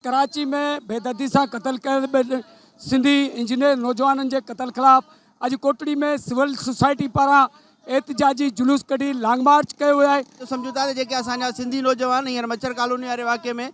ڪراچي ۾ بيدردي سان قتل ڪيل ٻن سنڌي انجنيئر نوجوانن جي قتل خلاف اڄ ڪوٽڙي ۾ سول سوسائٽي پاران احتجاجي جلوس ڪڍي لانگ مارچ ڪيو ويو آهي. سمجهون ٿا ته جيڪي اسان جا سنڌي نوجوان هينئر مڇر ڪالوني واري واقعي ۾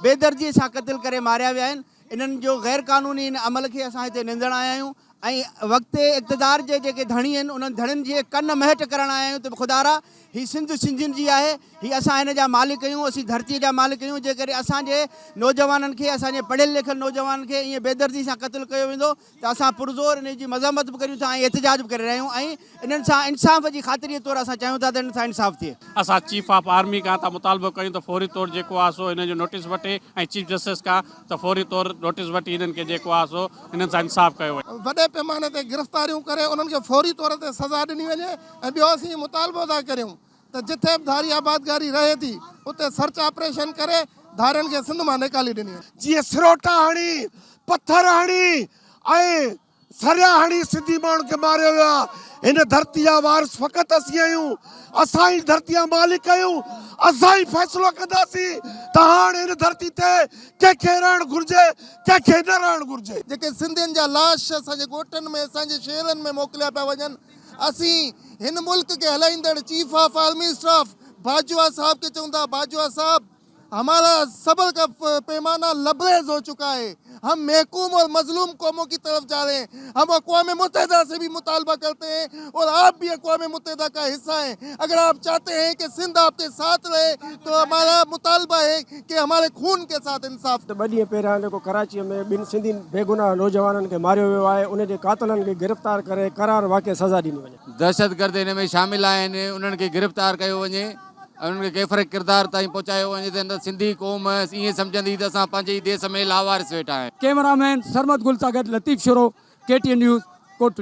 بيدردي سان قتل ڪري ماريا ويا آهن انهن جو غير قانوني ان عمل کي اسان هتي نندڻ آيا آهيون ۽ وقت اقتدار جي جيڪي ڌڻي آهن انهن ڌڻين جي ڪن مهٽ ڪرڻ آيا آهيون ته خدارا هي سنڌ سنڌين جي آهي هي اسان هن جا مالڪ آهيون اسين ڌرتي جا مالڪ آهيون جيڪڏهن اسان جي نوجوانن کي اسان جي پڙهيل لکيل نوجوانن کي ائين بيدردي سان قتل ڪيو ويندو ته اسان پرزور انهي جي مذمت به ڪريون ٿا ۽ احتجاج به ڪري رهيا آهيون ۽ انهن سان انصاف جي خاطري طور اسان چاهيون ٿا ته انهن سان انصاف ٿئي. اسان چيف آف آرمي کان ٿا مطالبو ڪيون ته فوري طور جيڪو آهي سو انهن جو نوٽيس وٺي ۽ چيف جسٽس کان ته فوري طور نوٽيس وٺي انهن کي جيڪو آهي سو انهن سان انصاف ڪيو وڃي. وڏي پيماني تي گرفتاريون ڪري انهن کي فوري طور تي سزا ڏني وڃي ۽ ٻيو اسين مطالبو ٿا ڪريون ته جٿي به ڌاري آبادگاري رهي ٿي اتي سرچ آپريشن ڪري ڌارين کي سنڌ مان نيڪالي ڏني وڃي. جيئن سروٽا هڻي، پٿر هڻي ۽ سريا هڻي سنڌي ماڻهن کي ماريو ويو آهي. هن ڌرتي جا وارث فقط اسين آهيون. اسان ئي ڌرتي جا مالڪ آهيون. اسان ئي فيصلو ڪنداسين ته هاڻ هن ڌرتي تي ڪنهن کي رهڻ گهرجي، ڪنهن کي نه رهڻ گهرجي. جيڪي سنڌين جا لاش اسان جي ڳوٺن ۾ اسان جي شهرن ۾ موڪليا پيا وڃن اسين هن ملڪ کي هلائيندڙ chief of army staff Bajwa صاحب کي چئون ٿا باجوا صاحب همارا صبر کا پيمانه لبريز هو چڪا هي هم محڪوم اور مظلوم قومون ڪي طرف جا رهي هين هم اقوام متحده سي بهي مطالبه ڪرتي هين اور آپ بهي اقوام متحده کا حصه هين اگر آپ چاهتي هين ڪي سنڌ آپ ڪي ساٿ رهي تو همارا مطالبه هي ڪي هماري خون ڪي ساٿ انصاف ته ٻه ڏينهن پهريان جيڪو ڪراچيء ۾ ٻن سنڌي بيگناهه نوجوانن کي ماريو ويو آهي ان جي قاتلن کي گرفتار ڪري قرار واقعي سزا ڏني وڃي. دهشتگرد ان ۾ شامل آهن انهن کي گرفتار ڪيو وڃي. ۽ انهن کي ڪيفر ڪردار تائين پهچايو وڃي ته نه سنڌي قوم ائين سمجهندي ته اسان پنهنجي ئي ديس ۾ لاوارث ويٺا آهيون. ڪئميرا مين سرمد گل سان گڏ Latif Shoro, K T N news, Kotri.